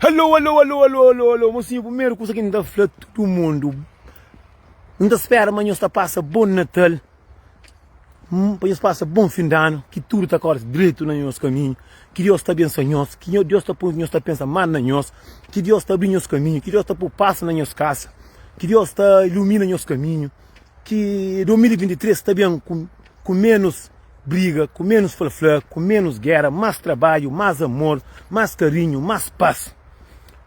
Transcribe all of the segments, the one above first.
Alô, alô, alô, alô, alô, alô, mosinhu, primeru kusa ki N ta fla tudu mundu, N ta spera ma nhos ta pasa bon Natal, pa nhos pasa bon fin di anu, ki tudu ta kóre dretu na nhos kaminhu, ki Deus ta abensua nhos, ki Deus ta poi nhos ta pensa más na nhos, ki Deus ta abri nhos kaminhu, ki Deus ta poi pas na nhos kasa, ki Deus ta ilumina nhos kaminhu. Ki 2023 ta ben ku ménus briga, ku ménus fla-fla, ku ménus géra, más trabadju, más amor, más karinhu, más pas.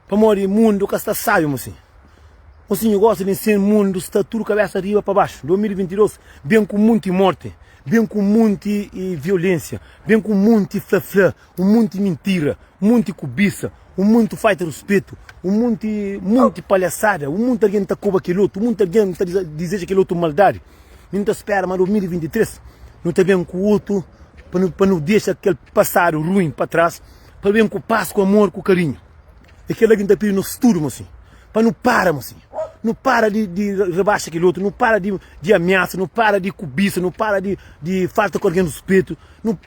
Pamodi mundu ka sta sábi, mosinhu. Mosinhu gosi di sen mundu sta tudu kabésa riba pa baxu. 2022 ben ku munti mórti, ben ku munti violénsia, ben ku munti fla-fla, Un munti mintira, un munti kubisa, un munti falta di ruspetu, un munti munti palhasada, un munti algen ta koba kel otu, un munti algen ta dizeja kel otu maldadi. Mi nu ta spera ma 2023 nu ta ben ku otu pa nu pa nu dexa kel pasadu ruin pa tras, pa ben ku pas, ku amor, ku karinhu. É kel-la ki N ta pidi nos tudu, mosinhu, pa nu para, mosinhu. Nu para di di rebaxa kel otu, nu para di di amiasa, nu para di kubisa, nu para di di falta ku algen ruspetu. Nu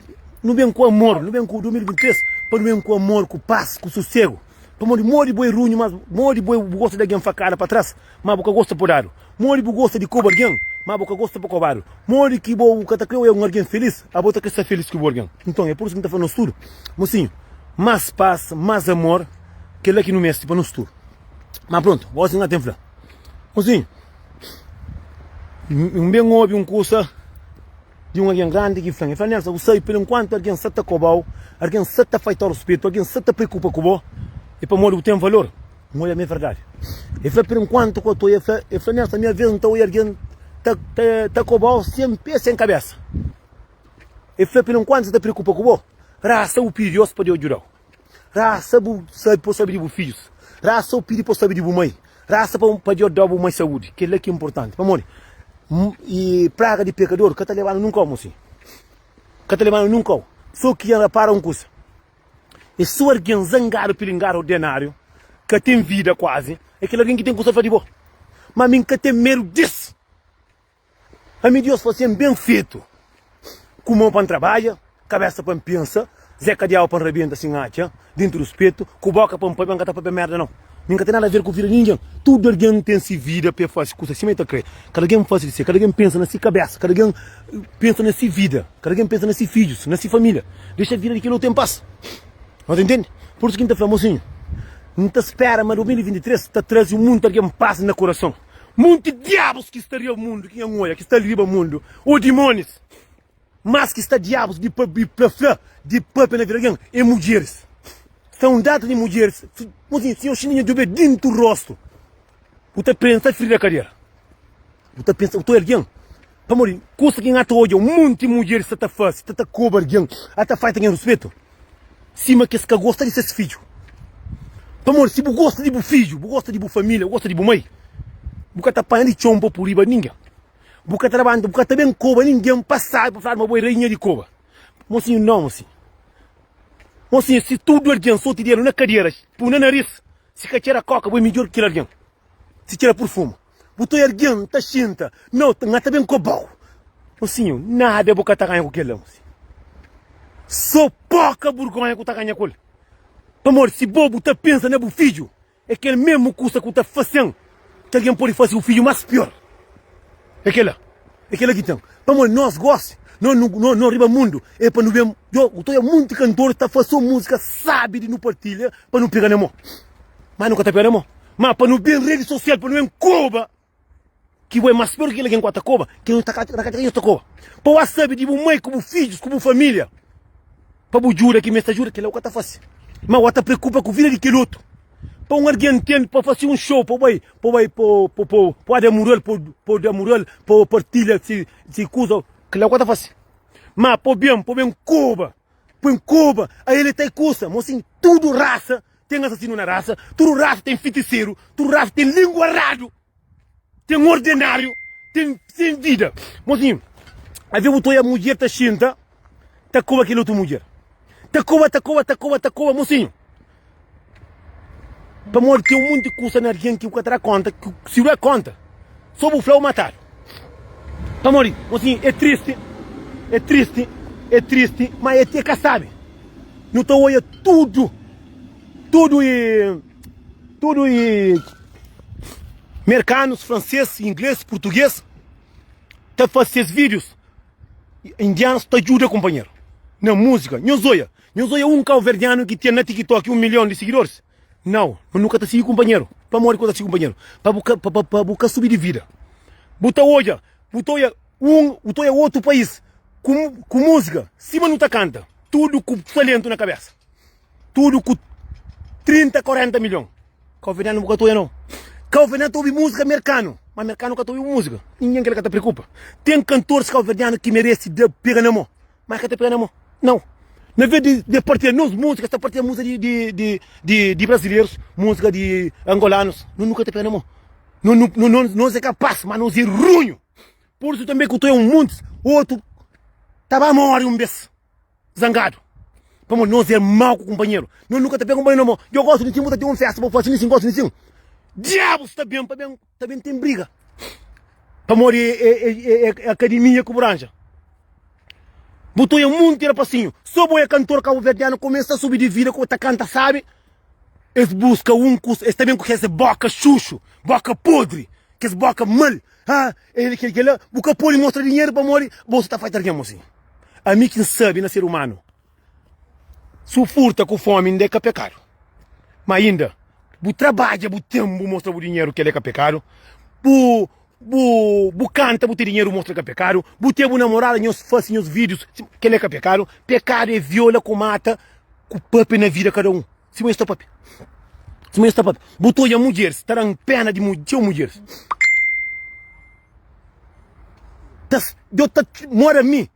nu ben ku amor, nu ben ku 2023 pa nu ben ku amor, ku pas, ku susegu. Pamodi modi bo é runhu, mas modi bo bu gosta di algen fakada pa tras, ma bu ka gosta pa dadu. Modi bu gosta di koba algen, ma bu ka gosta pa kobadu. Modi ki bo bu ka ta kre oja un algen felis, abo ta kre sta felis ku bu algen. Nton, é pur isu ki N ta fla nos tudu, mosinhu, mas pas, mas amor, kel-la ki nu meste pa nos tudu. Ma prontu, gosi N ka ten fla. Mosinhu, N ben obi un kusa. Di un algen grandi ki fla-m, el fla, Nelson, bu sabe, pur enkuantu algen sta ta koba-u, algen sta ta faita-u ruspetu, algen sta ta preokupa ku bo, é pamodi bu ten valor. N odja ma é verdadi. El fla, pur enkuantu ku ta odja, el fla, el fla, Nelson, ami alvês N ta odja algen ta, ta, ta koba-u sen pé, sen kabésa. El fla, pur enkuantu sta ta preokupa ku bo, rasta bu pidi Deus pa Deus djuda-u. Rasta bu sabe pa bu sabe di bu fidjus. Rasta bu pidi pa bu sabe di bu mai. Rasta pa pa Deus da bu mai saúdi. Kel-la ki é inportanti. Pamodi? I praga di pekador ka ta leba-nu nun kau, mosinhu. Ka ta leba-nu nun kau. So ki N rapara un kusa. É so algen zangadu, pilingadu, ordináriu, ka ten vida kuazi, é kel algen ki ten kusa fla di bo. Ma mi N ka ten medu des. Ami Dios fase-m ben fetu, ku mon pa N trabadja, kabesa pa N pensa, Zé Kadiau pa N rabenta si N atxa, dentu ruspetu, ku boka pa N papia, N ka ta papia merda nau. Mi N ka ten nada aver ku vida di ningen. Tudu algen ten si vida pa e fase kusa sima e ta kre. Kada algen fase di se, kada algen pensa na si kabesa, kada algen pensa na si vida, kada algen pensa na si fidjus, na si familia. Dexa vida di kel otu en pas. Nhos ta intende? Pur isu ki N ta fla, mosinhu, N ta spera ma 2023 ta traze un monti algen pas na kurason. Munti diabus ki sta riba mundu ki nha oia ki sta riba mundu ô dimonis mas ki sta diabus di pa fla di papia na vida algen é mudjeris sta un data di mudjeris mosinhu si oxi nha djobe dintu rostu bu ta pensa frida kadera bu ta pensa bu ta oia algen pamodi kusa ki nha ta odja munti mudjeris sta ta fase sta ta koba algen ata faita algen ruspetu. Sima kes ka gosta di ses fidju. Pamodi si bu gosta di bu fidju, bu gosta di bu família, bu gosta di bu mai, bu ka ta panha di txon pa pui riba ningen. Bu ka ta labanta, bu ka ta ben koba ningen pa sabi, pa fladu ma bo é rainha di koba. Mosinhu, nau, mosinhu. Mosinhu, si tudu algen soti dedu na kadera, pui na naris, si ka txera koka, bo é midjor ki kel algen. Si txera purfumu. Bu ta algen ta xinta no nha ta ben kobau mosinhu nada bu ka ta ganha ku kela mosinhu so poka burgonha ku ta ganha ku el pamodi si bo bu ta pensa na bu fidju é kel mesmu kusa ku ta fasen ki algen pode fase bu fidju mas pior é kela é kela ki ten pamodi nos gosi no no no riba mundu é pa nu ben yo bu ta oja munti kantor ta fase un musika sabi di nu partilha pa nu pega na mo Má nu ka ta pega na mô. Má pa nu ben redi sosial pa nu ben koba ki bo é más pior ki kel algen ku ta koba ki nu ta ka ta nhos ta koba. Pa bu sabe di bu mai ku bu fidjus ku bu familia pa bu djuda ki meste ajuda kel-la bu ka ta fase. Má bu ta preokupa ku vida di kel otu. Pa un algen ten pa fase un show pa bu bai pa bu bai pa pa pa da mural pa pa da mural pa partilha si si kuza kel-la bu ka ta fase. Má pa bu ben pa bu ben koba pa ben koba ael e ta kusa. Mosinhu tudu rasa Ten asasinu na rasa, tudu rasa ten fitiseru, tudu rasa ten linguaradu, ten ordenariu, ten sen vida. Mosinhu, avê bu ta oia mudjer ta xinta ta koba kel otu mudjer. Ta koba, ta koba, ta koba, ta koba, mosinhu. Pamodi ten un monti kusa na algen ki bu ka ta da konta, ki si bu da konta, so bu fla bu matadu. Pamodi, mosinhu, é tristi, é tristi, é tristi, ma é ka sabi. Nu ta oia tudu. Tudu e tudu e merkanus, fransês, inglês, purtugês ta fase ses vídius. Indianus ta djuda kunpanheru na múzika. Nhos oia, nhos oia un kauverdianu ki ten na TikTok un milhon di sigidoris? Nau, ma nu ka ta sigi kunpanheru. Pamodi ku ta sigi kunpanheru? Pa bu ka, pa, pa, pa bu ka subi di vida. Bu ta odja, bu ta oia un, bu ta oia otu país ku, ku múzika sima nu ta kanta, tudu ku talentu na kabesa. Tudu ku 30, 40 milhon. Kauverdianu bu ka ta oia nau. Kauverdianu ta obi múzika merkanu, ma merkanu ka ta obi bu múzika. Ningen kel ka ta preokupa. Ten kantoris kauverdianu ki merese da pega na mo, ma ka ta pega na mo. Nau. Na vez di di partilha nos múzika, es ta partilha múzika di di di di di brasilerus, múzika di angolanus. No nu ka ta pega na mo. No nu no no nos é kapaz, ma nos é runhu. Pur isu tanbe ku ta oia un montis otu ta ba more un bes. Zangadu. Pamodi nos é mau ku kunpanheru. Nos nu ka ta pega kunpanheru na mon. Djo gosta di sin, bu ta ten un festa pa fasi, nin sin gosta di sin. Diabu sta ben pa ben, ta ben ten briga. Pamodi é, é, é, é, é akademia ku bu ranja. Bu ta oia munti rapasinhu. So bo é kantor kabuverdianu, kumesa subi di vida, ku ta kanta sabi. Es buska un kus, es ta ben ku kes boka xuxu, boka podri, kes boka mal. Ha, el kel kel la, bu ka pode mostra dinheru pamodi bo sa ta faita algen mosinhu. Ami ki N sabe na ser umanu, su furta ku fomi inda é ka pekadu. Ma inda, bu trabadja, bu ten, bu mostra bu dinheru, kel é ka pekadu. Bu, bu, bu kanta, bu ten dinheru, mostra ka pekadu. Bu ten bu namorada, nhos fase nhos vídius, kel é ka pekadu. Pekadu é viola ku mata ku papia na vida kada un. Sima nhos ta papia. Sima nhos ta papia. Bu ta odja mudjeris, ta da-m pena di txeu mudjeris. Ta, Deus ta mora mi.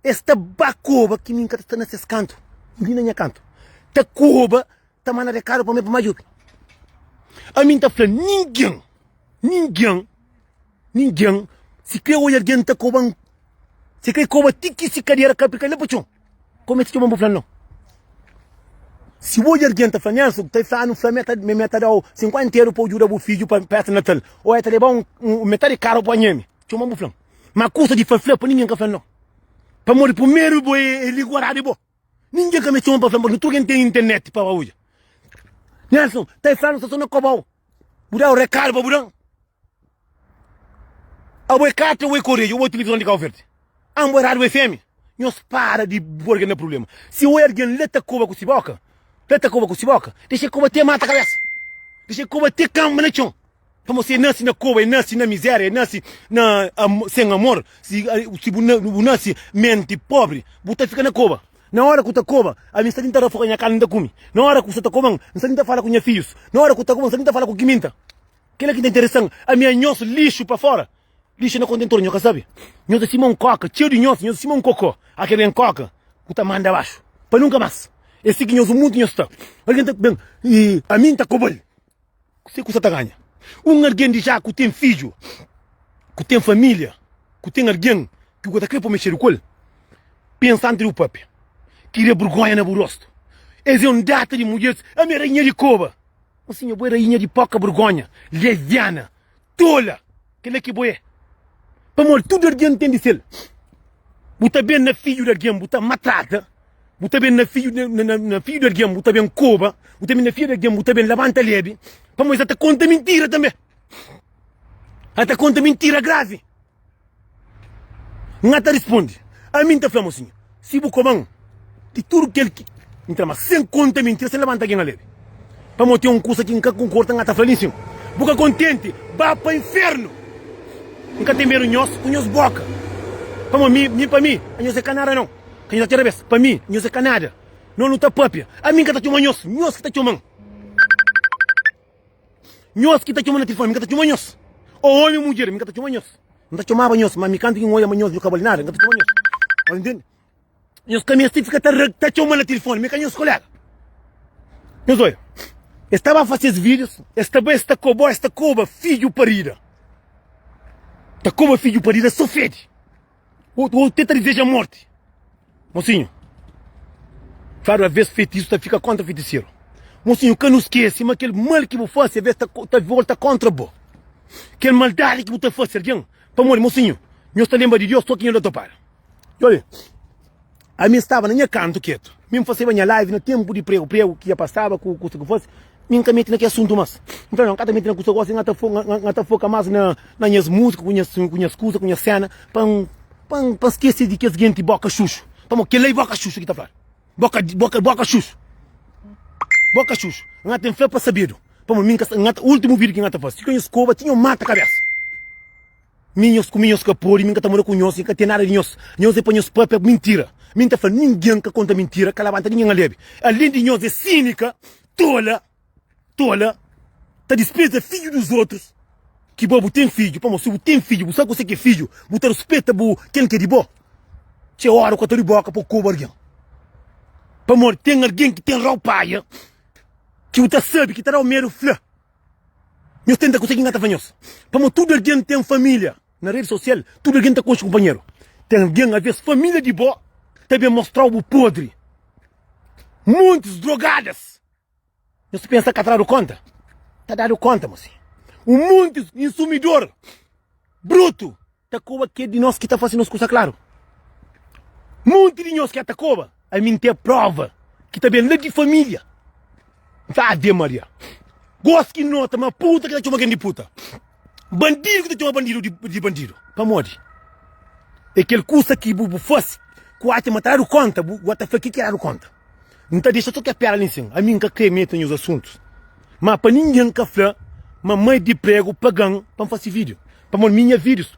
Es ta ba koba ki mi ka ta sta na ses kantu. Li na nha kantu. Ta koba, ta manda rekadu pa mi pa ma djobe. Ami N ta fla ningen, ningen, ningen, si kre odja algen ta koba-m, si kre koba ti ki si kadera ka pika la pa txon. Kome si txoma-m bu fla-m nau. Si bu odja algen ta fla, Nelson, ta fla-nu fla ma el ta da-u 50 euro pa bu djuda bu fidju pa festa di Natal, ô el ta leba-u un metadi di karu pa nheme, txoma-m bu fla-m. Ma kusa di fla-fla pa ningen ka fla nau. Pamodi primeru bo é liguaradu di bo. Ningen ka meste txoma-m pa fla-m, pabia tudu algen ten internet pa odja. Nelson, ta fla-nu sta so na koba-u. Bu da-u rekadu pa bu da-m. Abo é katra ou é koreja ou é tilivizon di Kau Verdi? Ambo é rádio FM? Nhos para di poi algen na prublema. Si oi algen la ta koba ku si boka, la ta koba ku si boka, dexa e koba te mata kabesa. Dexa e koba te kanba na txon. Pamodi si e nasi na koba, e nasi na mizeria, e nasi na sen amor, si si bu bu nasi menti pobri, bu ta fika na koba. Na ora ku ta koba, ami N sta tinta rafoga nha karni N ta kume. Na ora ku sta ta koba-m, N sta tinta fala ku nha fijus. Na ora ku ta koba-m, N sta tinta fala ku kiminta. Kela ki ta interesan ami é nhos lixu pa fora lixu na kontentor nho ka sabe nhos é sima un koka txeu di nhos nhos é sima un kokó a kel ben koka ku ta manda baxu pa nunka mas é si ki nhos munti nhos sta algen ta ben i ami nta kobal kuse ku sa ta ganha un algen di ja ku ten fidju ku ten familia ku ten algen ki ku ta kre pa mexedu ku el pensa antis di bu papia kria burgonha na bu rostu es é un data di mudjeris ami é rainha di koba. Ô sinhor, bo é rainha di poka burgonha, leviana, tola, kel-la ki bo é. Pamodi tudu algen ten di sel. Bu ta ben na fidju di algen, bu ta matrata, bu ta ben na fidju, na, na, na fidju di algen, bu ta ben koba, bu ta ben na fidju di algen, bu ta ben labanta lebi, pamodi es ta konta mintira tanbe. El ta konta mintira gravi. N ka ta risponde. Ami N ta fla, Mosinhu, si bu koba-m di tudu kel ki N tra, ma sen konta mintira, sen labanta algen alebe, pamodi ten un kusa ki N ka konkorda, N ka ta fla li sin. Bu ka kontenti, ba pa infernu! N ka ten medu nhos ku nhos boka, pamodi mi, mi pa mi, anhos é ka nada nau. Ka nhos ta txera bes, pa mi, nhos é ka nada. No nu ta papia. Ami N ka ta txoma nhos, nhos ki ta txoma-m. Nhos ki ta txoma na tilifoni, mi ka ta txoma nhos. Ô omi ô mudjer, mi ka ta txoma nhos. N ta txomaba nhos, ma mi kantu ki N oia ma nhos nhu ka bali nada, N ka ta txoma nhos. Nhos ntende? Nhos ka meste fika ta ta txoma na tilifoni, mi ka nhos kolega. Nhos oia, es ta ba fase es vídius, es ta bai, es ta koba, es ta koba fidju parida. Ta koba fidju parida so fedi. Ô tenta dizeja morti. Mosinhu, fladu aves feitisu ta fika kontra feitiseru. Mosinhu, ka nu skese ma kel mal ki bu fase aves ta, ta volta kontra bo. Kel maldadi ki bu ta fase algen, pamodi, mosinhu, nhos ta lenbra di Deus so ki nhos da topada. Djobe. Ami staba na nha kantu ketu. Mi N faseba nha live na tenpu di pregu pregu ki dja pasaba ku kusa ki fasi. Mi N ka mete na ki asuntu mas. N fla, no, N ka ta mete na kusa gosi, N ta foka mas na nhas musika, ku nhas kusa, ku nhas sena, pa N pa N skese di kes genti boka xuxu. Pamodi kel-la i boka xuxu ki ta fladu. Boka boka boka xuxu. Boka xuxu. N ta ten fla pa sabedu. Pamodi mi N ka sta, N ta, ultimu video ki N ta fasi, si ka nhos koba, ti nhos mata kabesa. Mi nhos ku mi nhos ka pode, mi ka ta mora ku nhos, mi ka ten nada di nhos. Nhos é pa nhos papia mintira. Mi N ta fla, ningen ka konta mintira, ka labanta ningen alebe. Alén di nhos é sínika, tola, tola, ta dispreza fidju di otus, ki bo bu ten fidju, pamodi si bu ten fidju, bu sabe kuse ki é fidju, bu ta ruspeta bu ken ki é di bo. Txeu ora bu ka ta abri boka pa bu koba algen, pamodi ten algen ki ten raupaia ki bu ta sabe ki ta dau medu fla. Nhos tenta kuse ki N ka ta fla nhos. Pamodi tudu algen ten família. Na redi sosial, tudu algen ta konxe kunpanheru. Ten algen, alvês família di bo, ta ben mostra-u bu podri. Montis drogadas. Nhos ta pensa ka ta dadu konta? Ta dadu konta, mosinhu. Un montis insumidor brutu. Ta koba ke di nos ki ta fase nos kusa klaru. Monti di nhos ki ta koba, ami N ten prova ki ta ben la di familia. N fla, Ave Maria! Gosi ki N nota ma puta ki ta txoma gen di puta, bandidu ki ta txoma bandidu di bandidu. Pamodi? É kel kusa ki bu fase ku atxa ma ta dadu konta, bu ta fla ke ki dadu konta. N ta dexa so ke pera li nsin. Ami N ka kre mete na nhos asuntus. Ma pa ningen ka fla ma mai di pregu paga-m pa N fase video. Pamodi mi nha videos,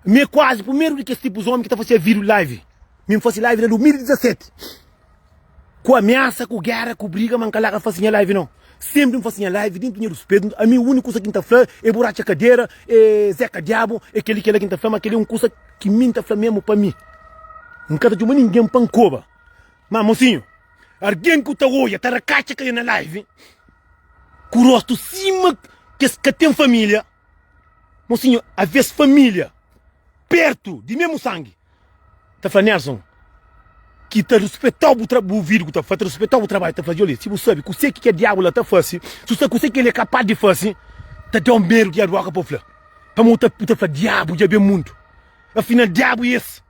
mi é kuazi primeru di kes tipus omi ki ta fasia video live. Mi N fase live na 2017. Ku amiasa, ku gera, ku briga, ma N ka larga fase nha live nau. Senpri N fase nha live dentu nha ruspetu. Ami uniku kusa ki N ta fla é buracha kadera, é zeka diabu, é keli kela ki N ta fla. Ma keli é un kusa ki mi N ta fla memu pa mi. N ka ta txoma ningen pa N koba. Ma mosinhu, argen ku ta odja ta rakatxa kai na live ku rostu sima kes ka ten familia. Mosinhu, aves familia pertu di mesmu sangi ta fla Nelson ki ta ruspetau bu tra bu vida ku ta fla, ta ruspetau bu trabadju, ta fla djoli, si bu sabi kuse ki kel diabu la ta fasi, si bu sabi kuse ki el é kapas di fasi, ta dau medu di adoka pa bu fla. Pamodi bu ta fla diabu dja ben mundu. Afinal diabu é es.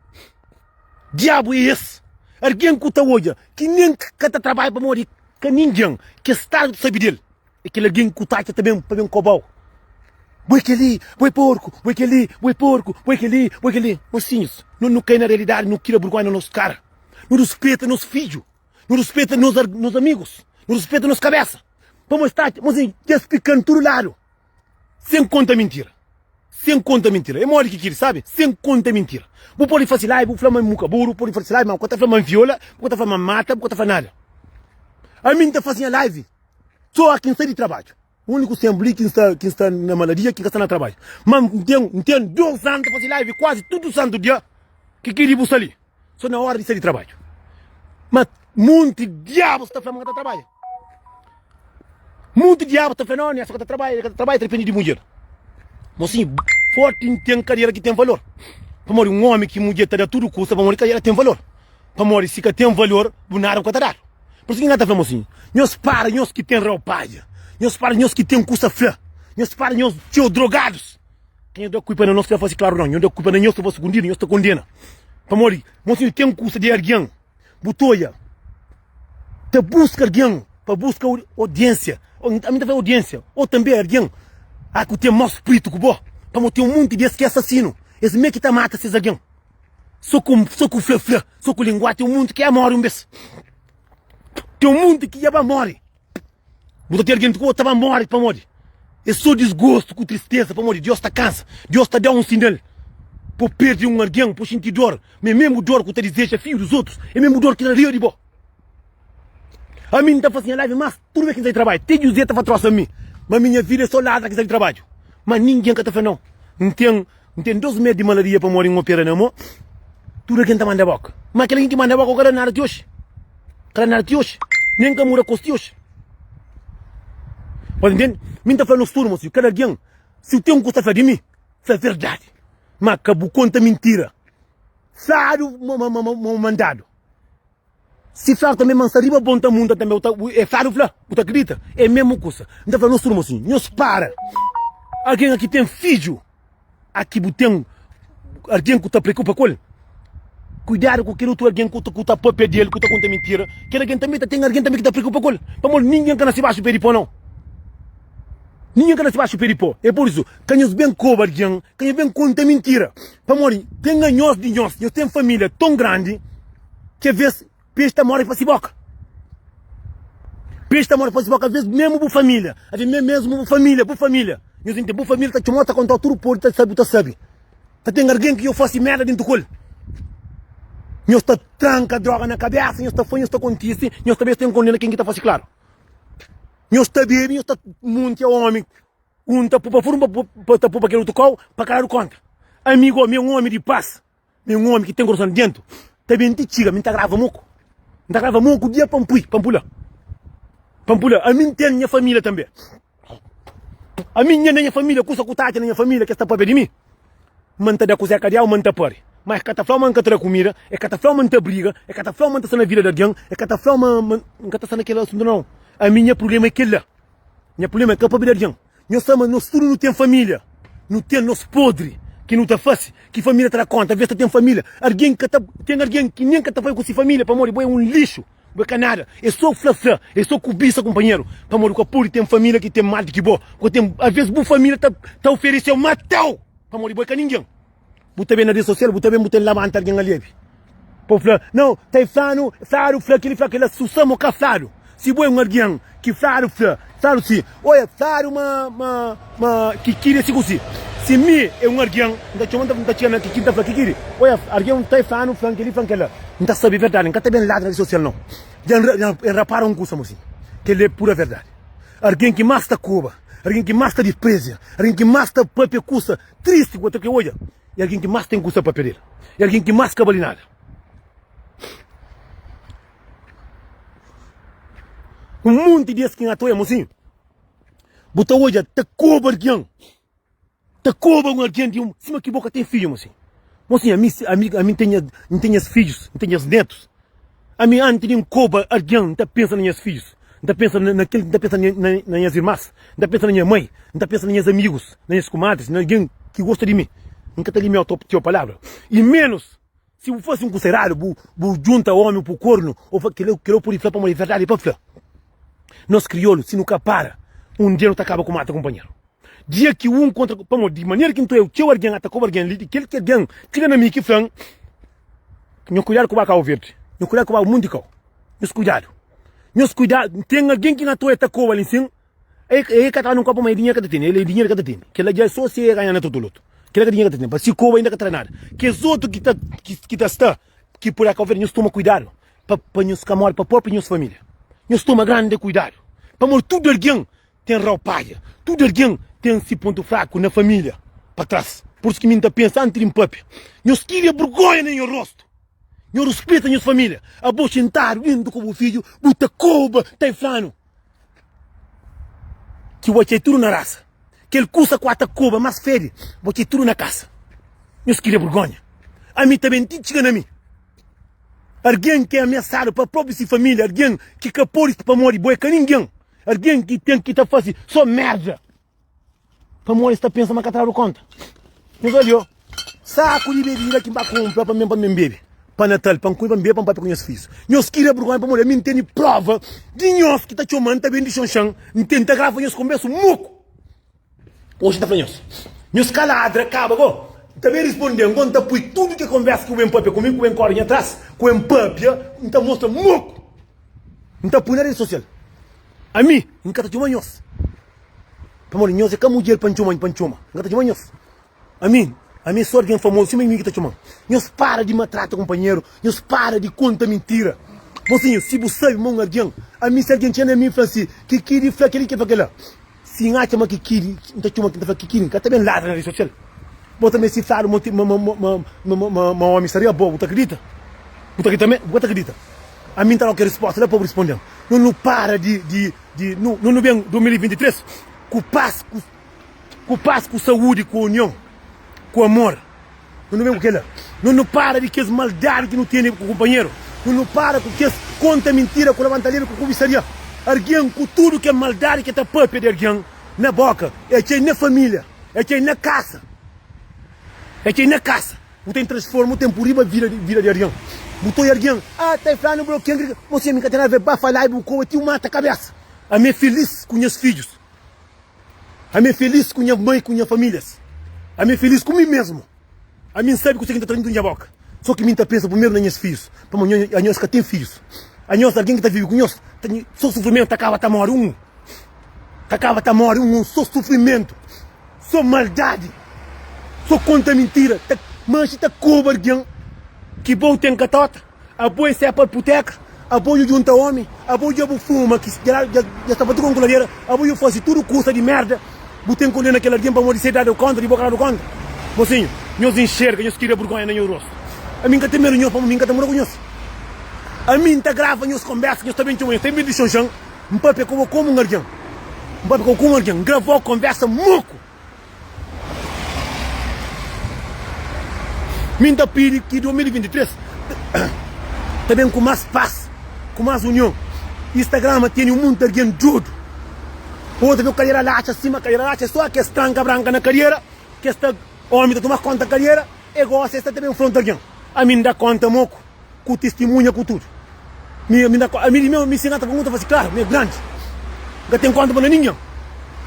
Diabu é es, algen ku ta odja ki nen ka ta trabadja pamodi ka ningen ki es ta sabe del. É kel algen ku ta atxa ta ben pa ben koba-u. Bo é kel-li, bo é porku, bo é kel-li, bo é porku, bo é kel-li, bo é kel-li. Mosinhus, nos nu kai na realidadi, nu kria burgonha na nos kara. Nu ruspeta nos fidju, nu ruspeta nos nos amigus, nu ruspeta nos kabesa. Pamodi es ta atxa, mosinhu, dja es pika-m tudu ladu. Sen konta mintira. Sen konta mintira. É modi ki kiri, sabe? Sen konta mintira. Bu pode fasi live, bu fla ma N muka buru, bu pode fasi live, ma bu ka ta fla ma N viola, bu ka ta fla ma N mata, bu ka ta fla nada. Ami N ta fasi nha live so ki N sta di trabadju. Uniku senpri li ki N sta, ki N sta na maladia, ki N ka sta na trabadju. Ma N ten, N ten dos anu ta fasi live kuazi tudu santu dia ki kiri bu sta li. So na ora di sai di trabadju. Ma munti diabus ta fla ma ka ta trabadja. Munti diabus ta fla no, nessa ka ta trabadja, ka ta trabadja, ta depende di mudjer. Mosinhu, forti N ten kadera ki ten valor. Pamodi un omi ki mudjer ta da tudu kusa, pamodi kadera ten valor. Pamodi si ka ten valor, bu nada bu ka ta dadu. Por isu ki N ka ta fla mosinhu, nhos para nhos ki ten raupadja, nhos para nhos ki ten kusa fla, nhos para nhos txeu drogadus. Ka nhos da kulpa na nos ki ta fase klaru nau, nhos da kulpa na nhos ta fase sukundidu, nhos ta kondena. Pamodi, mosinhu, ten kusa di algen, bu ta odja, ta buska algen pa buska odiensia, ami ta fla odiensia, o tanbe algen a ku ten mau spritu ku bo, pamodi ten un monti di es ki é asasinu, es me ki ta mata ses algen, so ku so ku fla fla, so ku lingua, ten un monti ki ja mori un bes, ten un monti ki ja ba mori. Bu ta ten algen ku bo ta ba móre pamodi é sô disgostu ku tristeza pamodi Deus ta kansa. Deus ta da un sinal pa bu perde un algen, pa bu xinti dor. Ma é mésmu dor ku ta dizeja fidju di otus, é mésmu dor ki ta ria di bo. Ami N ta fase nha live mas tudu bes ki N sai di trabadju. Te José ta fla trosa mi, ma mi nha vida é sô ladra ki sai di trabadju. Ma ningen ka ta fla nau. N ten N ten dos mes di malaria pamodi N opera na mo. Tudu algen ta manda boka. Ma kel algen ki manda boka ka da nada ti oxi. Ka da nada ti oxi. Nen ka muda kos ti oxi. Pode ntende? Mi N ta fla nos tudu, mosinhu, kada algen, si bu ten un kusa ta fla di mi, fla verdadi. Ma ka bu konta mintira. Fladu ma ma mandadu. Si fladu tanbe ma N sta riba bo, N ta munta tanbe. Bu ta, e fladu fla, bu ta kridita? É mesmu kusa. N ta fla nos tudu, mosinhu, nhos para. Algen aki ten fidju, aki bu ten algen ku ta preokupa ku el? Kuidadu ku kel otu algen ku ta pâpia di el, ku ta konta mintira. Kel algen tanbê ta ten algen tanbê ki ta preokupa ku el. Pamodi ningen ka nase baxu pé di pó, nau. Ningen ka nase baxu pé di pó. É pur isu, ka nhos ben koba algen, ka nhos ben konta mintira. Pamodi ten anhos di nhos, nhos ten família ton grandi ki avês pexi ta móre pa si bóka. Pexi ta móre pa si bóka. Avês mésmu bu família, avês mésmu bu família, bu família, nhos intende, bu família ta txoma-u, ta konta-u tudu podri, ta sabe, bu ta sabe. Ta ten argen ki djo fase merda dentu ku el. Nhos ta tranka droga na kabesa, nhos ta fla, nhos ta kontise, nhos ta bes ten kondena ken ki ta fase klaru. Nhos ta bebe, nhos ta muntia omi, un ta pupa furu, un ta pupa kel otu kau, pa ka dadu konta. Ami go, mi é un omi di pas, mi é un omi ki ten korason dentu, ta ben ti txiga, mi ta grava moku, mi ta grava moku dia pa N pui, pa N pula, pa N pula. Ami N ten nha familia tanbe. Ami nha na nha família, kusa ku ta atxa na nha família ki es ta papia di mi, ma N ta da kuzé ka diabu, ma N ta pari. Ma es ka ta fla ma N ka ta da kumida, es ka ta fla ma N ta briga, es ka ta fla ma N ta sta na vida di algen, es ka ta fla ma N ka ta sta na kel asuntu nau. Ami nha prubléma é kel-la. Nha prubléma é ka papia di algen. Nhos sabe ma nos tudu nu ten família, nu ten nos podri ki nu ta fase, ki família ta da kónta. Alvês ta ten família, algen ka ta, ten algen ki nen ka ta papia ku si família pamodi bo é un lixu. Bo é ka nada, é so fla fla, é so kubisa kunpanheru, pamodi bu ka pode ten família ki ten mal di ki bo, bu ka ten, alvês bu família ta ta ofereseu matau, pamodi bo é ka ningen. Bu ta ben na redi sosial, bu ta ben bu ta labanta algen ali abi, pa bu fla, nau, ta e flanu, fladu fla kili, fla kila, su sa mo ka fladu. Si bo é un algen ki fladu fla, fladu si, oia, fladu ma ma ma kikiri é si ku si. Si mi é un algen, N ta txoma, N ta txiga na kikiri, N ta fla, Kikiri, oia, algen ta e flanu fla-m kili, fla-m kila. N ta sabe verdadi, N ka ta ben ladra na redi sosial nau. Dja N rapara un kusa, mosinhu, kel-li é pura verdadi. Algen ki más ta koba, algen ki más ta disprezia, algen ki más ta pâpia kusa tristi ku otu ki odja, é algen ki más ten kusa pa pâpia del, é algen ki más ka bali nada. Un monti di es ki N ata odja, mosinhu, bu ta odja ta koba algen. Ta koba un algen di un sima ki bo ka ten fidju, mosinhu. Mosinhu, ami, ami, ami N ten nha, N ten nhas fidjus, N ten nhas netus. Ami anti di N koba algen, N ta pensa na nhas fidjus, N ta pensa na, na kel, N ta pensa na, na, na nhas irmas, N ta pensa na nha mai, N ta pensa na nhas amigus, na nhas kumadris, na algen ki gosta di mi. N ka ta limia txeu palabra. I menus si bu fasi un kusa eradu, bu, bu junta omi ku kornu, o fa, kila, kila bu pudi fla pamodi verdadi é pa fla. Nos kriolu, si nu ka para, un dia nu ta kaba ku mata kunpanheru. Dia ki un kontra pamodi di manera ki N ta oiu txeu algen ata koba algen li, di kel ki algen txiga na mi ki fla-m, Nho kuidadu ku ba Kau Verdi, nho kuidadu ku ba munti kau, nhos kuidadu, nhos kuidadu, ten algen ki N ata oia ta koba li nsin, e e ka ta nun kopa ma e dinheru ka ta tene, el e dinheru ka ta tene, kel la dja so si e ganha na totolotu, kel la ka dinheru ka ta tene, pa si koba inda ka tra nada, kes otu ki ta ki ta sta ki pudi a Kau Verdi nhos toma kuidadu pa pa nhos ka mori pa propi nhos familia, nhos toma grandi kuidadu, pamodi tudu algen Ten raupadja. Tudu algen ten si pontu fraku na familia pa tras. Pur isu ki mi N ta pensa anti di N papia. Nhos kiria burgonha na nho rostu. Nho ruspeta nhos familia. Abo xintadu dentu ku bu fidju, bu ta koba, ta e flanu ki bu atxai tudu na rasa. Kel kusa ku ata koba mas fedi, bu atxai tudu na kasa. Nhos kiria burgonha. Ami ta ben ti txiga na mi. Algen ki é amiasadu pa propi si familia, algen ki ka podi pamodi bo é ka ningen. Algen ki ten ki ta fase so merda pamodi es ta pensa ma ka ta dadu konta. Nhos odja yo, saku di bebida ki N ba kunpra pa mi pa mi bebe pa Natal, pa N kume, pa N bebe, pa N papia ku nhas fidjus. Nhos kria burgonha pamodi ami N tene prova di nhos ki ta txoma-m ta ben di Xonxan, N tenta grava nhos konbersu moku. Oji N ta fla nhos, nhos ka ladra, kaba go. N ta ben risponde-m go, N ta pui tudu ke konversa ki bu ben papia ku mi, ku ben kore nha tras, ku ben papia, N ta mostra moku. N ta pui na redi sosial. Ami, N ka ta txoma nhos. Pamodi nhos é ka mudjer pa N txoma, pa N txoma. N ka ta txoma nhos. Ami, ami é so algen famozu sima mi ki ta txoma-m. Nhos para di matrata kunpanheru, nhos para di konta mintira. Mosinhu, si bu sabe ma un algen, ami si algen txega na mi i fla-m si, Kikidi fla kel-li, kel fla kel-la. Si N atxa ma Kikidi, N ta txoma, N ta fla Kikidi, N ka ta ben ladra na redi sosial. Bo tanbe si fladu ma ma ma ma ma ma omi sta riba bo, bu ta kridita? Bu ta kridita me? Bu ka ta kridita. Ami N ta dau kel risposta la pa bu risponde-m. No nu para di di di no nu ben 2023 ku pas ku ku pas ku saúdi ku union ku amor. No nu ben ku kela. No nu para di kes maldadi ki nu tene ku kunpanheru. No nu para ku kes konta mintira ku labanta lebe ku kubisaria argen ku tudu ke maldadi ke ta papia di argen na boka e txei na familia. É txei na kasa. É txei na kasa. Bu ten transforma bu tempu riba vida vida di argen. Bu ta oia argen, ah ta e flanu blokian kri Mosinha mi ka ten nada ver ba fala bu koba ti bu mata kabesa. Ami é felis ku nhas fidjus. Ami é felis ku nha mai ku nha familias. Ami é felis ku mi mesmu. Ami N sabe kuse ki N ta tra dintu nha boka. So ki mi N ta pensa primeru na nhas fidjus. Pamodi anhos ka ten fidjus. Anhos, algen ki ta vive ku nhos, ta so sufrimentu, ta kaba ta móre un un. Ta kaba ta móre un un. So sufrimentu, so maldadi, so konta mintira. Ta manxe ta koba algen ki bo ten katota. Abo é sepa puteka, abo dja djunta omi, abo dja bu fuma ki dja dja sta pa tudu konkuladera, abo dja fasi tudu kusa di merda, bu ten kondena kel algen pamodi se dadu konta di bo ka dadu konta? Mosinhu, nhos inxerga, nhos kria burgonha na nhos rostu. Ami N ka ten medu di nhos pamodi mi N ka ta mora ku nhos. Ami N ta grava nhos konbersa, nhos ta ben txoma nhos ta ben di xonxan, N papia ku bo komu un algen, N papia ku bo komu un algen, N gravau konbersa moku. Mi N ta pidi ki 2023 ta ben ku más pas, ku más union. Instagram tene un monti algen dodu. Otu ben ku kadera latxa sima kadera latxa, é só kes tranka branka na kadera ki es ta omi ta toma konta kadera e gosi es ta ta ben fronta algen. Ami N da konta moku. Ku tistimunha ku tudu. Mi mi na ami di meu mi si nta pergunta fasi klaru mi é grandi nka ten konta pa na ningen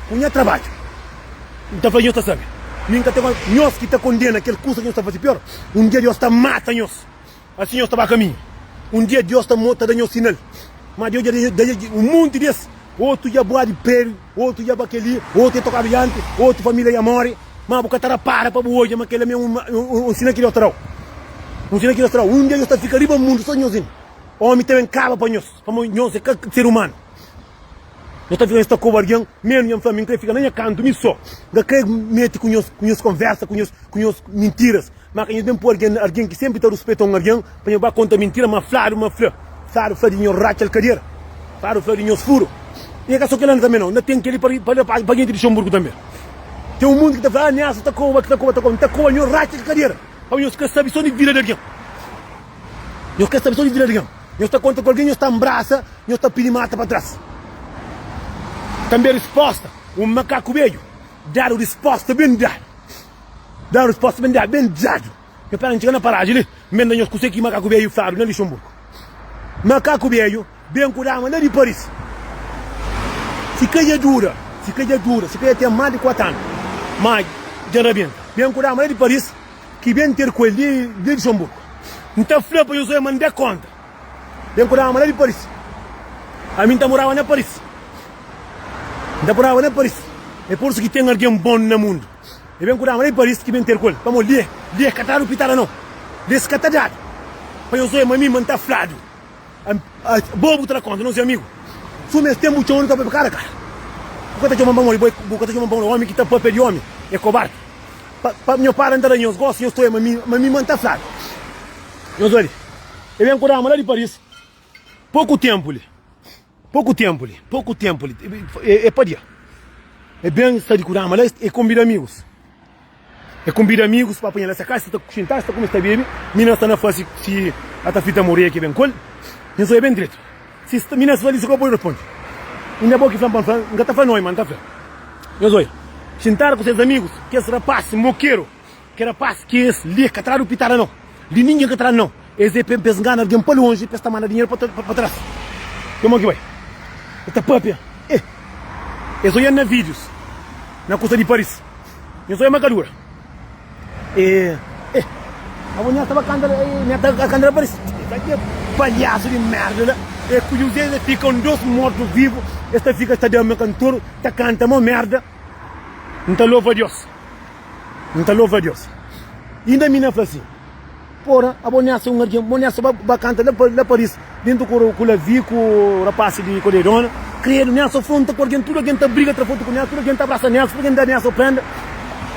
ku nha trabadju nta fla nhos ta sabi mi nka ten konta nhos ki ta kondena kel kusa ki nhos ta fasi pior un dia Dios ta mata nhos asi nhos ta ba kaminhu un dia Dios ta ta da nhos sinal ma Dios dja da un monti des otu dja bua di prédiu otu dja ba keli otu dja tokadu dianti otu familia dja mori. Ma bu ka ta rapara pa bu odja ma kel-la mi é un sinal ki Deus ta da-u. Un sinal ki Deus ta da-u. Un dia nhos ta fika riba mundu so nhos inda. Ómi ta ben kaba pa nhos, pamodi nhos é ka ser umanu. Nhos ta fika nhos ta koba algen, menu nha N fla mi N krê fika na nha kantu mi so. N ka krê mete ku nhos, ku nhos konversa, ku nhos, ku nhos mintiras. Má ka nhos ben poi algen, algen ki sénpri ta ruspeta un algen, pa nhos ba konta mintira ma fladu ma fla. Fladu fla di nhos ratxa-l kadera. Fladu fla di nhos furu. I é ka so kel-la tanbê nau, na ten kel-li pa, pa, pa genti di Luxemburgu tanbê. Ten un mundu ki ta fla, ah, Nelson ta koba, ki ta koba, ta koba. N ta koba nhos ratxa di kadera, pabia nhos ka sabe so di vida di algen. Nhos ka sabe so di vida di algen. Nhos ta konta ku algen, nhos ta nbrasa, nhos ta pidi mata pa tras. Tanbe risposta, un makaku bedju dadu risposta ben dadu. Dadu risposta ben dadu, ben dadu. Nhos pera N txiga na paraji li, N ben da nhos kuse ki makaku bedju fladu na Luxemburgu. Makaku bedju. Ben ku dama la di Paris. Si ka dja dura, si ka dja dura, si ka dja ten más di 4 anu, má dja N rabenta. Ben ku dama la di Paris, ki ben ter ku el di Luxemburgo. N ta fla pa nhos oja ma N da konta. Ben ku dama la di Paris. Ami N ta moraba na Paris. N ta moraba na Paris. É pur isu ki ten algen bon na mundu. E ben ku dama la di Paris ki ben ter ku el. Pamodi li, li e ka ta dadu pitada nau. Li es ka ta dadu. Pa nhos oja ma mi ma N ta fladu. Bo bu ta da konta, nos é amigu. Suma es ten bu txoma, nu ta papia kara kara. Bu ka ta txoma-m pamodi bo é, bu ka ta txoma-m pamodi omi ki ta papia di omi é kobardi. Pa, pa nho para, N ta da nhos gosi, nhos ta oia ma mi, ma mi ma N ta fladu. Nhos obi, e ben ku dama la di Paris poku tenpu li, poku tenpu li, poku tenpu li, e, e padia. E ben sta di ku dama la, e konbida amigus. E konbida amigus pa apanha-l na se kasa, si ta xinta, si ta kume, si ta bebe. Mina sta na fase si a ta fita moreia ki ben ku el. Nhos oja ben dretu. Si sta mina sta li, si ka pode responde. Inda bo ki fla-m pa N fla, N ka ta fla noi, ma N ta fla. Nhos oja, xintadu ku ses amigus, kes rapasi mokeru, ke rapasi ki es li ka tradu pitada nau, li ningen ka tradu nau. Es é pa es ngana algen pa lonji, pa es ta manda dinheru pa tras. Pamodi ki bai? E ta papia. E! Es oja-m na vídius, na kusa di Paris. Nhos oja ma ka dura. E, e, abo nha staba kanta, nha ta kanta na Paris. E ka ke palhasu di merda la. E ku José e fika un dos mortu vivu, es ta fika ta da ma kantor, ta kanta mo merda. N ta lova Dios. N ta lova Dios. Inda mi na fla si. Pora, abo nessa un algen, bo nessa ba, ba kanta la, la Paris, dentu ku, ku Lavi, ku rapasi di Kodedona. Credo, nessa fronta ku algen, tudu algen ta briga, tra fotu ku nessa, tudu algen ta abrasa nessa, tudu algen da nessa prenda.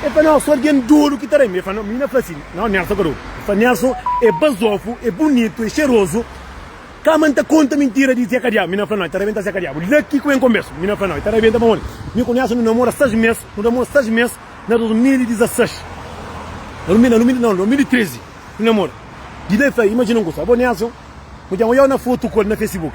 E fla, nau, so algen dodu ki ta da mi. E fla, nau, mi na fla si, nau, Nelson ka dodu. E fla, Nelson é bazofu, é bunitu, é xerozu. Kama N ta konta mintira di Zeka Diabu. Mi na fla, nau, e ta rabenta Zeka Diabu. La ki ku en konbersu. Mi na fla, nau, e ta rabenta pamodi mi ku Nelson nu namora 6 mes, nu namora 6 mes. Na 2016, na 2013, nu namora. Di la el fla, imajina un kusa, abo Nelson, bu dja odjau na fotu ku el na Facebook.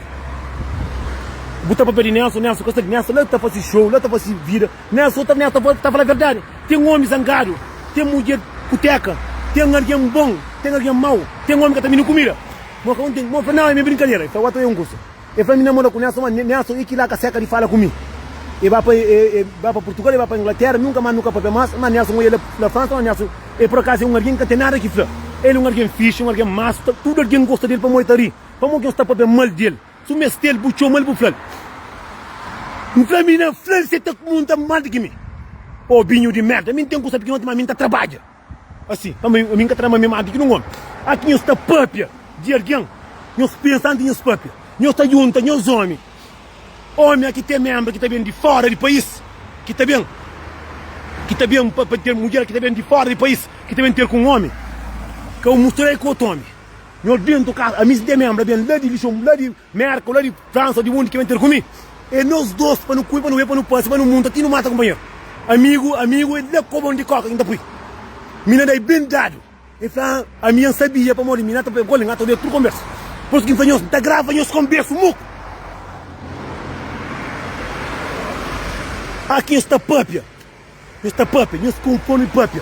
Bu ta papia di Nelson, Nelson ka sta li, Nelson la ta fasi show, la ta fasi vida, Nelson ta, Nelson ta fala verdadi. Ten omi zangadu, ten mudjer kuteka. Ten algen bon, ten algen mau, ten omi ka ta mini kumida. Mo ka un ten, mo fla, nau, é mi brinkadera. E fla, wata é un kusa. E fla, mi namora ku Nelson, ma Nelson i kila ka seka di fala ku mi. E ba pa, e, e ba pa Purtugal, e ba pa Inglatera, nunka mas nu ka papia mas, ma Nelson oia la, la Fransa, ma Nelson, e por akazu é un algen ki ka ten nada ki fla. El é un algen fixi, un algen masu, ta, tudu algen gosta del pamodi e ta ri. Pamodi ki nhos ta papia mal di el? Su meste-l, bu txoma-l, bu fla-l. N fla mi na fla-l si el ta munta más di ki mi. Ó binhu di merda, mi N ten kusa pikinoti, má mi N ta trabadja. Asi, pa mi, mi N ka ta da ma mi más di ki nun ómi. Aki nhos ta pâpia di algen, nhos pensa antis di nhos pâpia. Nhos ta djunta nhos ómi. Ómi aki ten ménbra ki ta ben di fóra di país, ki ta ben, ki ta ben pa ter mudjer ki ta ben di fóra di país, ki ta ben ter ku un ómi. Ka bu mustura-l ku otu ómi. Nhos dentu kasa, ami si ten membra ben la di Lixon, la di Merka, o la di Fransa, o di undi ki ben ter ku mi, e nos dos pa nu kume, pa nu bebe, pa nu pasa, pa nu munta ti nu mata kunpanheru. Amigu, amigu, e la kobon di koka ki N ta pui. Mi na dai ben dadu. E fla, ami N sabia pamodi mi na ta pui gol, N ta obi tudu konbersu. Por isu ki N fla nhos, N ta grava nhos konbersu muku. Aki nhos ta papia, nhos ta papia, nhos konformi papia.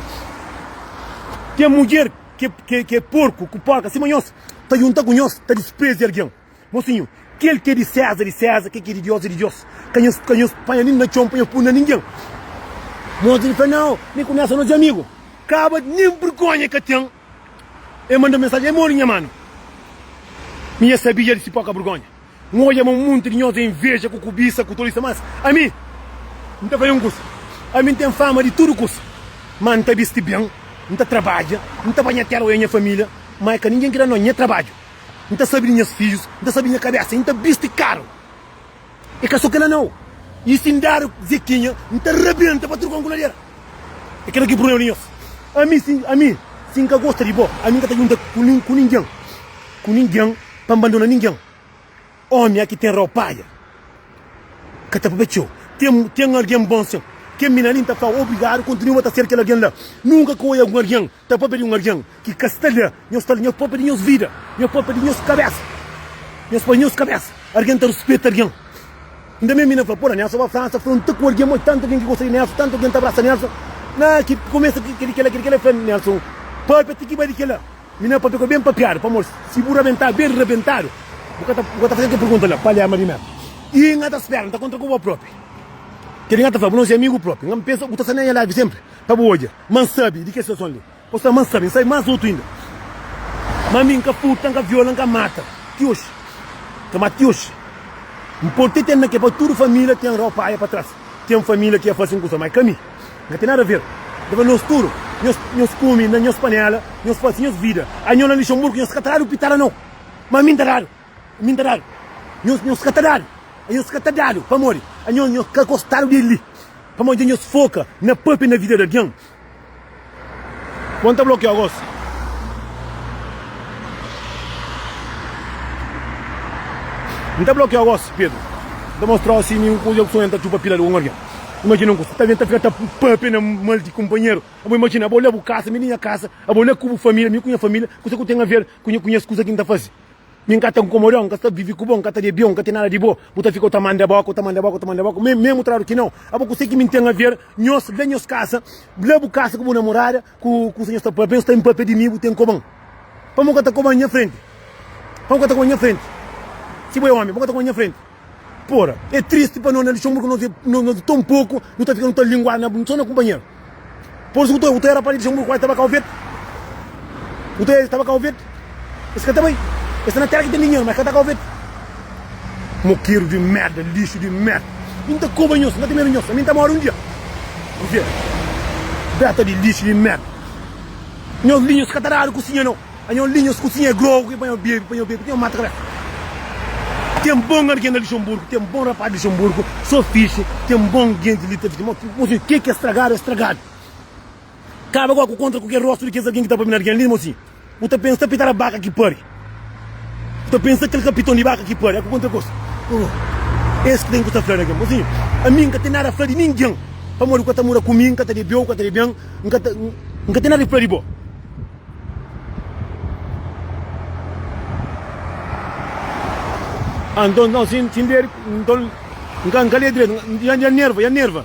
Ten mudjer. Ke é porku ku porka sima nhos ta djunta ku nhos ta disprezi algen. Mosinhu, kel ki é di Séza é di Séza, kel ki é di Diós é di Diós. Ka nhos ka nhos panha nin na txon pa nhos pui na ningen. Mos di fla, Nau, mi ku Nelson nos é amigu. Kaba nin burgonha e ka ten. E manda mensajen, E modi nha manu? Mi nha sabia di si poka burgonha. N odja ma munti di nhos é inveja ku kubisa ku tolisa, mas ami, N ta fla-l un kusa, ami N ten fama di tudu kusa, ma N ta bisti ben, N ta trabadja, N ta bai nha tera oja nha familia, ma é ka ningen ki da no nha trabadju. N ta sabe di nhas fidjus, N ta sabe di nha kabesa, i N ta bisti karu. É ka so kela nau, i si N dadu zekinha, N ta rabenta pa truka un kuladera. É kela ki prubléma di nhos. Ami, si, ami, si N ka gosta di bo, ami N ka ta djunta ku ningen, ku ningen, pa N bandona ningen. Omi a ki ten raupaia ka ta papia txeu. Ten, ten algen bon sin. Ken mina li, N ta fla-u obrigadu, kontinua ta ser kel algen la. Nunka ka oia un algen ta papia di un algen ki ka sta la. Nhos sta la, nhos papia di nhos vida, nhos papia di nhos kabesa. Nhos papia di nhos kabesa. Algen ta ruspeta algen. Inda ben mina fla, Pora, Nelson ba Fransa, fronta ku algen, moi tantu algen ki gosta di Nelson, tantu algen ta abrasa Nelson. Na ki kumesa ki di kela, ki di kela, el fla Nelson, papia ti ki bai di kela. Mi na papia ku el ben papiadu, pamodi si bu rabentadu, ben rabentadu, bu ka ta, bu ka ta faze kel pergunta la, Palerma di merda. I N ta spera, N ta kontra ku bo propi. Kel-li N ta fla, bu nos é amigu propi. N pensa, bu ta sta na nha live senpri pa bu odja ma N sabe di kes situason li. Bu sta ma N sabe, N sabe más otu inda. Ma mi N ka furta, N ka viola, N ka mata ti oxi. N ka mata ti oxi. N pode te ten na ke pa tudu família ten raupaia pa tras. Ten família ki ia fase un kusa, ma é ka mi. N ka ten nada ver. N ta fla nhos tudu, nhos, nhos kume na nhos panela, nhos fase nhos vida. Anho na Lixonburgu, nhos ka ta dadu pitada nau. Ma mi N ta dadu. Mi N ta dadu. Nhos, nhos ka ta dadu. Nhos ka ta dadu. Pamodi? Anho, nhos ka gostadu di el li. Pamodi dja nhos foka na papia na vida di algen. Bon ta blokiau gosi. N ta blokiau gosi, Pedru. N ta mostrau si mi un kuza ku sonha ta txupa pila di un algen. Imajina un kuza, ta ben ta fika ta papia na mal di kunpanheru. Abo imajina, abo la bu kasa, mi di nha kasa, abo la ku bu familia, mi ku nha familia, kusa ku ten aver ku nha ku nhas kuza ki N ta fasi. Mi N ka ta nkomodau, N ka sta vivi ku bo, N ka ta debeu, N ka ten nada di bo. Bu ta fika u ta manda boka, u ta manda boka, u ta manda boka, memu tradu ki nau. Abo kuse ki mi N ten aver? Nhos la nhos kasa, la bu kasa ku bu namorada, ku kusa nhos ta papia, nhos ta ben papia di mi, bu ten koban. Pamo ka ta koban nha frenti? Pamo ka ta koban nha frenti? Si bo é omi, pamo ka ta koban nha frenti? Pora, é tristi pa no na Luxemburgo, nos é nos é tão pouco, nu ta fika nu ta linguar na só na kumpanheru. Por isso ku ta bu ta era pa Luxemburgo quase tava Cabo Verde. Bu ta tava Cabo Verde. Es ka ta bai. Es ta na terra ki ten dinheiro, mas ka ta Cabo Verde. Mokeru di merda, lixo di merda. Mi ta koba nhos, N ka ta medu nhos. Ami N ta mori un dia. Bu vê? Beta di lixo di merda. Nhos li nhos ka ta dadu kusinha nau. Anho li nhos kusinha é grogu ki pa nho bebe, pa nho bebe, pa nho mata kabesa. Ten bon algen na Luxemburgo, ten bon rapaz di Luxemburgo, so fixe, ten bon genti li ta fixe. Mosinhu, ke ki é stragadu é stragadu. Kaba gosi ku kontra ku kel rostu di kes algen ki ta papia na algen li, mosinhu. Bu ta pensa ta pitara baka ki pari. Bu ta pensa kel kapiton di baka ki pari, é ku kontra gosi. Es ki ten ku ta fla na algen, mosinhu, ami N ka ten nada fla di ningen, pamodi bu ka ta mora ku mi, N ka ta debeu, bu ka ta deben, N ka ta, N ka ten nada di fla di bo. Ah, nton, nton, sin, sin ler, nton, N ka, N ka lê dretu, N, dja nerva, dja nerva.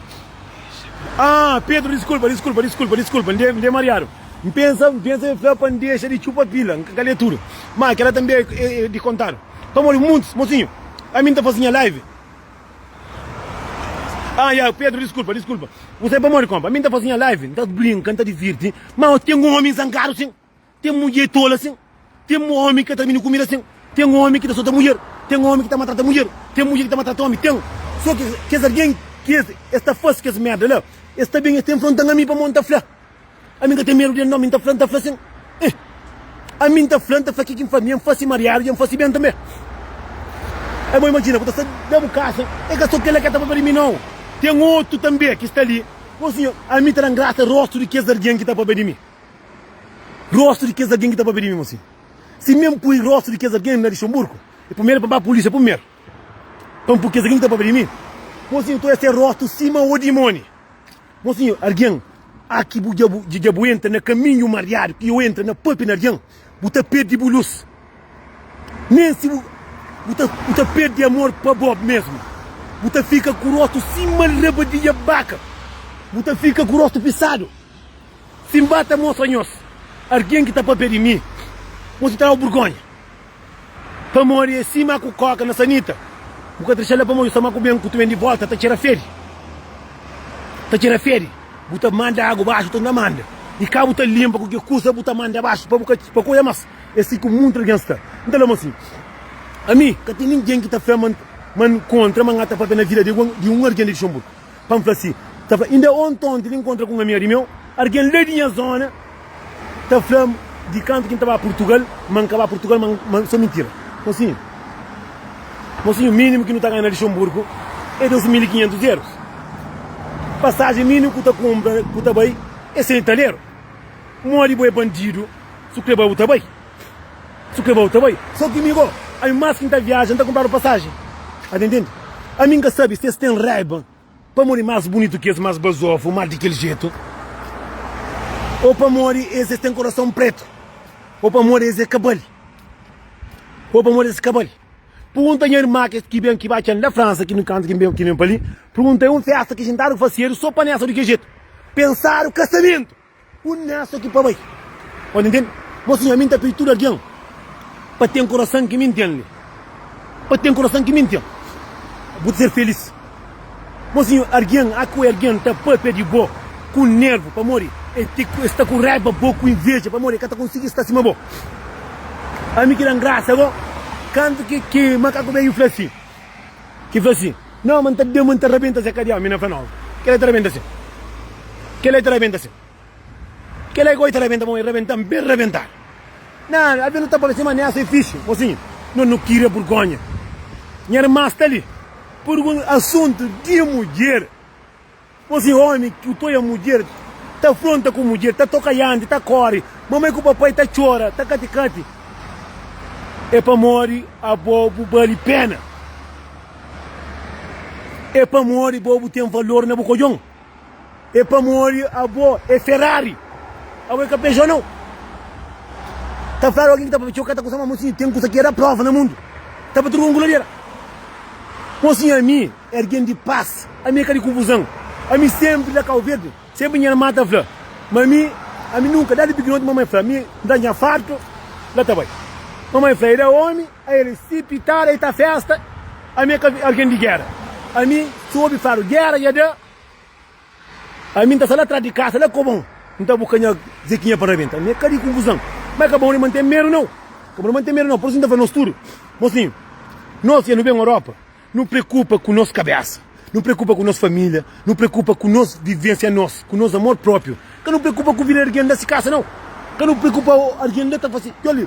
Ah, Pedro, diskulpa, diskulpa, diskulpa, diskulpa, N lê, N lê mariadu. N pensa, N pensa e fla pa N dexa di txupa pila, N ka lê tudu. Má kel-la tanbê é di kontadu. Pamodi muntus, mosinhu, ami N ta faze nha live. Ah, ya, Pedro, diskulpa, diskulpa. Bu sabe pamodi, konpa? Ami N ta faze nha live, N ta brinka, N ta divirti, má ten omi zangadu sin. Ten mudjer tola sin, ten omi ki ta bini kumida sin, ten omi ki ta sota mudjer, ten omi ki ta matrata mudjer, ten mudjer ki ta matrata omi, ten. So ki kes algen ki es es ta fasi kes merda la, es ta ben es ta infrontan ami pamodi N ta fla. Ami N ka ten medu di el no, mi N ta fla, N ta fla sin. Eh! Ami N ta fla, N ta fla ke ki N fla, mi N fasi mariadu dja N fasi ben tanbe. Ai bo imajina, bu ta sta na bu kasa, e ka so kila ke ta papia di mi no, ten otu tanbe ki sta li. Bo sinhor, ami ta dan grasa rostu di kes algen ki ta papia di mi. Rostu di kes algen ki ta papia di mi mosi. Si mi N pui rostu di kes algen na Lixonburgu, e primeru pa N ba pulisia primeru, pa N pui kes algen ki ta papia di mi. Mosi, N ta oja se rostu sima o dimoni. Mosi, algen aki bu dja bu dja bu entra na kaminhu mariadu ki yo entra na papia na algen, bu ta perdi bu lus. Nen si bu bu ta bu ta perdi amor pa bo mesmu. Bu ta fika ku rostu sima rabadilha baka. Bu ta fika ku rostu pisadu. Si N ba ta mostra nhos algen ki ta papia di mi, nhos ta da-u burgonha, pamodi é sima ku koka na sanita. Bu ka ta dexa-l la pamodi sama ku ben ku tu ben di volta ta txera fedi, ta txera fedi. Bu ta manda agu baxu, ta manda, i ka bu ta linpa ku ki kusa bu ta manda baxu pa bu ka pa ka oja mas. É si ku monti algen sta. N ta fla-m asin, ami ka ten ningen ki ta fla ma N kontra ma N ka ta papia na vida di un algen di Luxemburgu. Pa N fla si, ta fla, inda onti onti li N nkontra ku un amiga di meu, argen la di nha zona, ta fla-m di kantu ki N ta ba Purtugal, ma N ka ba Purtugal, ma ma so mintira. Mosinhu, mosinhu, minimu ki nu ta ganha na Lixonburgu é 2500 erus. Pasajen minimu ku ta kunpra, ku ta bai, é 100 taleru. Modi bo é bandidu, su kre bai bu ta bai. Su kre bai bu ta bai. So ki mi go, ami mas ki N ta viaja, N ta kunpradu pasajen. A ta intende? Ami N ka sabe si es ten raiba pamodi más bunitu ki es, más bazofu, más di kel jetu, ô pamodi es es ten korason pretu, ô pamodi es é kabali, ô pamodi es é kabali. Pergunta nha irma ki ki ben ki ba txan la Fransa ki nu kantu ki ben ki ben pa li, pergunta é un festa ki xintadu fasedu so pa nessa di kel jetu. Pensadu kasamentu. Un nessa ki pa bai. Pode ntende? Mosinhu, ami N ta pidi tudu algen pa ten korasan ki mi N ten li. Pa ten korasan ki mi N ten. Bu ta ser felis. Mosinhu, algen, a ku algen ta papia di bo ku nervu pamodi e ti e sta ku raiba bo, ku inveja pamodi e ka ta konsigi sta sima bo. Ami ki dan grasa go, kantu ki ki makaku beju fla si, ki fla si, No, ma N ta da, ma N ta rabenta se kadiau. Mi na fla, No, kel-la ta rabenta sin. Kel-la ta rabenta sin. Kel-la goi ta rabenta, pamodi el rabenta-m ben rabentadu. Na, alvês nu ta pâpia sima Nelson é fixi. Mosinhu, no, nu kria burgonha. Nha irma sta li. Purgun, asuntu di mudjer. Mosinhu, omi ki toia mudjer, ta fronta ku mudjer, ta toka yanti, ta kóre. Mamai ku papai ta txora, ta kati-kati. É pamodi abo bu bali péna. É pamodi bo bu ten valor na bu kodjon. É pamodi abo é Ferrari, abo é ka Peugeot não. Ta fladu algen ki ta papia txeu ka ta kusa, ma mosinhu ten kusa ki é da prova na mundu. Ta pa tudu gonguladeira. Mosinhu ami é algen di pas, ami é ka di konfuzan. Ami senpri la Kau Verdi, senpri nha irma ta fla ma ami, ami nunka, dadi pikinoti mamai fla mi N ta nha fartu la ta bai. Mamai fla e da omi, a el si pitada e ta festa, ami é ka algen di gera. Ami si obi fladu gera dja da. Ami N ta sta la tras di kasa, la kobon, N ta buska nha Zekinha pa rabenta. Mi é ka di kunfuzan. Ma ka bon di mante medu nau. Ka bon di mante medu nau. Pur isu N ta fla nos tudu, Mosinhu, nos dja nu ben Europa, nu preokupa ku nos kabesa, nu preokupa ku nos familia, nu preokupa ku nos vivensia nos, ku nos amor propriu. Ka nu preokupa ku vida di algen la si kasa nau. Ka nu preokupa algen la ta fasi. Djoli,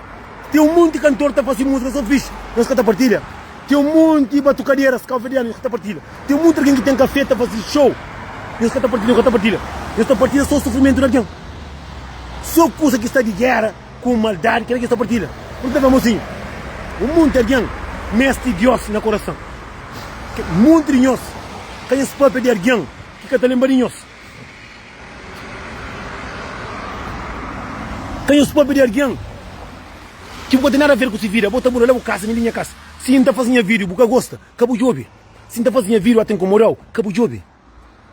ten un monti kantor ta fasi musika so fixi, nos ka ta partilha. Ten un monti batukaderas kauverdianu, nos ka ta partilha. Ten monti algen ki ten kafé ta faze show, nhos ka ta partilha, nhos ka ta partilha. Nhos ta partilha so sufrimentu di algen, so kusa ki sta di gera ku maldadi, kila ki nhos ta partilha. Pur ta fla mosinhu, un monti algen mesti Dios na korason. Monti di nhos ka nhos papia di algen ki ka ta lenbra di nhos. Ka nhos papia di algen ki bu ka ten nada aver ku si vida. Bo ta muda la bu kasa, mi li nha kasa. Si N ta faze nha video bu ka gosta, ka bu djobe. Si N ta faze nha video ata inkomodau, ka bu djobe.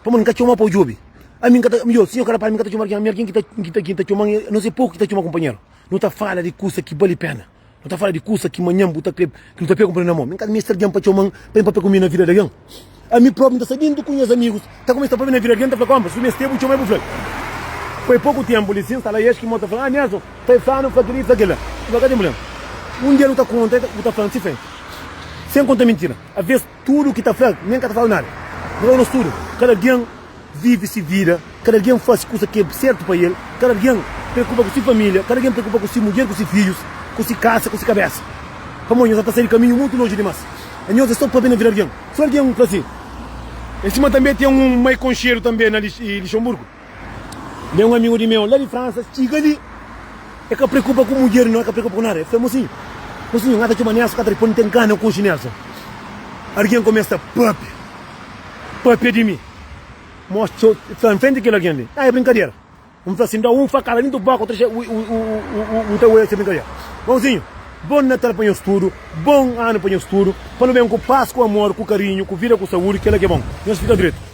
Pamodi N ka txoma pa bu djobe. Ami N ka ta, midjor, sinhor ka rapara mi N ka ta txoma algen, ami algen ki ta, ki ta, ki ta txoma-m, nos é poku ki ta txoma kunpanheru. Nu ta fala di kusa ki bali pena. Nu ta fala di kusa ki manhan bu ta kre, ki nu ta pega kunpanheru na mon. Mi N ka meste algen pa txoma-m pa ben papia ku mi na vida di algen. Ami propi N ta sta dintu ku nhas amigus, ta kumesa ta papia na vida di algen, N ta fla, Konpa, si bu meste, bu txoma-m i bu fla-l. Foi poku tenpu li sin, sta la es ki mo ta fla, Ah, Nelson, ta e fla-nu, fla kel-li, fla kel-la. N fla, Ka ten prubléma. Un dia nu ta konta, bu ta fla-m si frenti, sen konta mintira. Aves. Tudu ki ta fla, nen ka ta fladu nada. Nu fla nos tudu, kada algen vive si vida, kada algen fase kusa ki é sertu pa el, kada algen preokupa ku si familia, kada algen preokupa ku si mudjer, ku si fidjus, ku si kasa, ku si kabesa. Pamodi nhos sa ta sai di kaminhu mutu lonji dimas. Anhos é so papia na vida di algen. So algen fla si. É sima tanbe ten un mai konxedu tanbe na Lixonburgu. Ben un amigu di meu la di Fransa txiga li, e ka preokupa ku mudjer no, e ka preokupa ku nada. E fla, Mosinhu, mosinhu, N ka ta txoma Nelson, ka ta riponde, N ten gana konxe Nelson. Algen kumesa papia, papia di mi. Mos txeu, fla N frenti kel algen li, ah, é brinkadera. N fla si, N da un fakada dintu boka, u ta oia se brinkadera. Mosinhu, bon Natal pa nhos tudu, bon anu pa nhos tudu, pa nu ben ku pas, ku amor, ku karinhu, ku vida, ku saúdi, kela ki é bon. Nhos fika dretu.